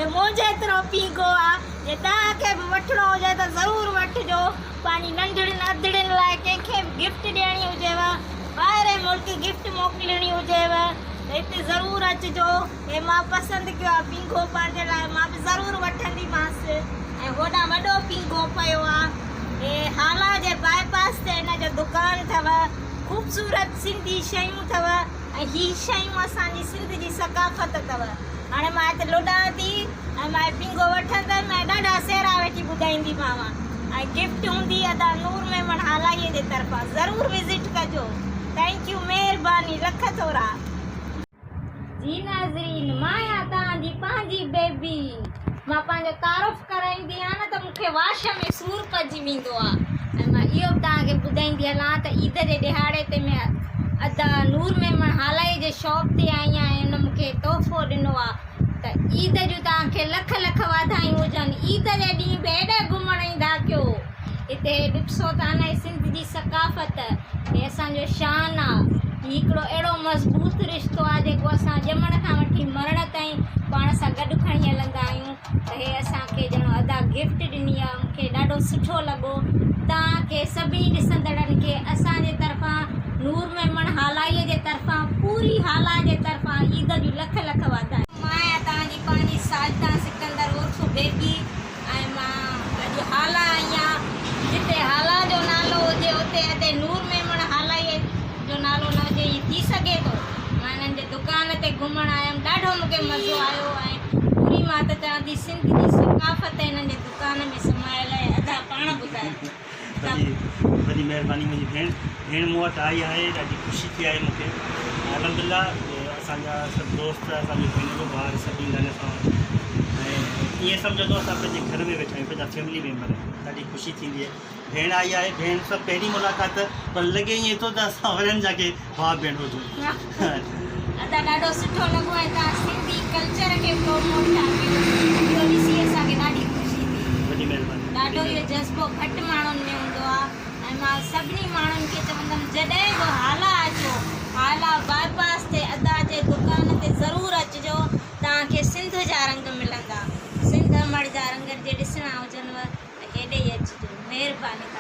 هي منهنجي ايترو پينگهو آ. جي توهان کي به وٺڻو هجي ته ضرور وٺجو. پنهنجي ننڍڙين اڌڙين لاء ڪنهن کي به گفٽ ڏيڻي هجيو، ٻاهرين ملڪ گفٽ موڪلڻي هجيو ته هتي ضرور اچجو. هي مان پسند ڪيو آ پينگهو پنهنجي لاء مان به ضرور وٺنديمانس. ۽ هوڏانهن وڏو پينگهو پيو آ. هي هالا جي باء پاس تي هن جو دڪان اٿو. خوبصورت سنڌي شيون اٿو ۽ هي شيون اسان جي سنڌ جي ثقافت اٿو. هاڻي مان هت لڏان ٿي ۽ مان هي پينگهو وٺندم ۽ ڏاڍا سهرا ويٺي ٻڌائينديمانو ۽ گفٽ هوندي ادا نور ميمڻ هالائي جي طرفان ضرور وزٽ ڪجو. Thank you مهرباني لک ٿورا. جي ناظرين مان آهيان توهان جي پنهنجي بيبي مان پنهنجو تعارف ڪرائيندي آهيان نه ته مون کي واش ۾ سور پئجي ويندو آهي ۽ مان اهو به توهان کي ٻڌائيندي هلان ته عيد جي ڏهاڙي تي ۾ ادا نور ميمڻ هالائي جي شاپ تي آئي آهيان ۽ ان مون کي تحفو ڏنو آهي ته عيد جون توهان کي لک لک واڌايون هجن عيد جي ڏينهن به هيڏي گهمڻ ايندا ڪيو هتي ڏسو ٿا نه هي سنڌ جي ثقافت هي اسان جو شان آ هي هڪڙو اهڙو مضبوط رشتو آ جيڪو اسان ڄمڻ کان وٺي مرڻ تائين پاڻ سان گڏ کڻي هلندا آهيون ته هي اسان کي ڄڻ ادا گفٽ ڏني آ مون کي ڏاڍو سٺو لڳو توهان کي سڀني ڏسندڙن کي اسان جي طرفان نور ميمڻ هالائي جي طرفان پوري هالا جي طرفان عيد جون لک لک واڌايون. مان آهيان توهان جي پنهنجي ساجده سڪندر عرف بيبي. ۽ مان اڄ هالا آئي آهيان جتي هالا جو نالو هجي اتي ادي نور ميمڻ هالائي جو نالو نه هجي ائين ٿي سگهي ٿو مان هنن جي دڪان تي گهمڻ آيم ڏاڍو مون کي مزو آيو ۽ پوري مان ته چوان ٿي سنڌ جي ثقافت هنن جي دڪان ۾ سمايل آهي ادا پاڻ ٻڌايو. وڏي وڏي مهرباني منهنجي ڀيڻ ڀيڻ مون وٽ آئي آهي ڏاڍي خوشي ٿي آهي مون کي الحمدلله اسان جا سڀ دوست اسان جون ڀينرون ڀائر سڀ ايندا آهن اسان وٽ ۽ ائين سمجهو ته اسان پنهنجي گهر ۾ ويٺا آهيون پنهنجا فيملي ميمبر آهن ڏاڍي خوشي ٿيندي آهي ڀيڻ آئي آهي ڀيڻ سان پهرين ملاقات پر لڳي ائين ٿو ته اسان ورهين جا ڪي ڀاء ڀيڻ هجون. ادا ڏاڍو سٺو لڳو ۽ توهان سنڌي ڪلچر کي پروموٽ ٿا ڪيو اهو ڏسي اسان کي ڏاڍي خوشي ٿي. وڏي مهرباني. ڏاڍو اهو جذبو گهٽ ماڻهن ۾ هوندو آ ۽ مان سڀني ماڻهن کي چوندم جڏهن به هالا اچو هالا باء پاس تي ادا جي دڪان تي ضرور اچجو توهان کي سنڌ جا رنگ ملندا سنڌ امڙ جا رنگ جي ڏسڻا هجنو ته هيڏي ئي اچجو مهرباني توهان.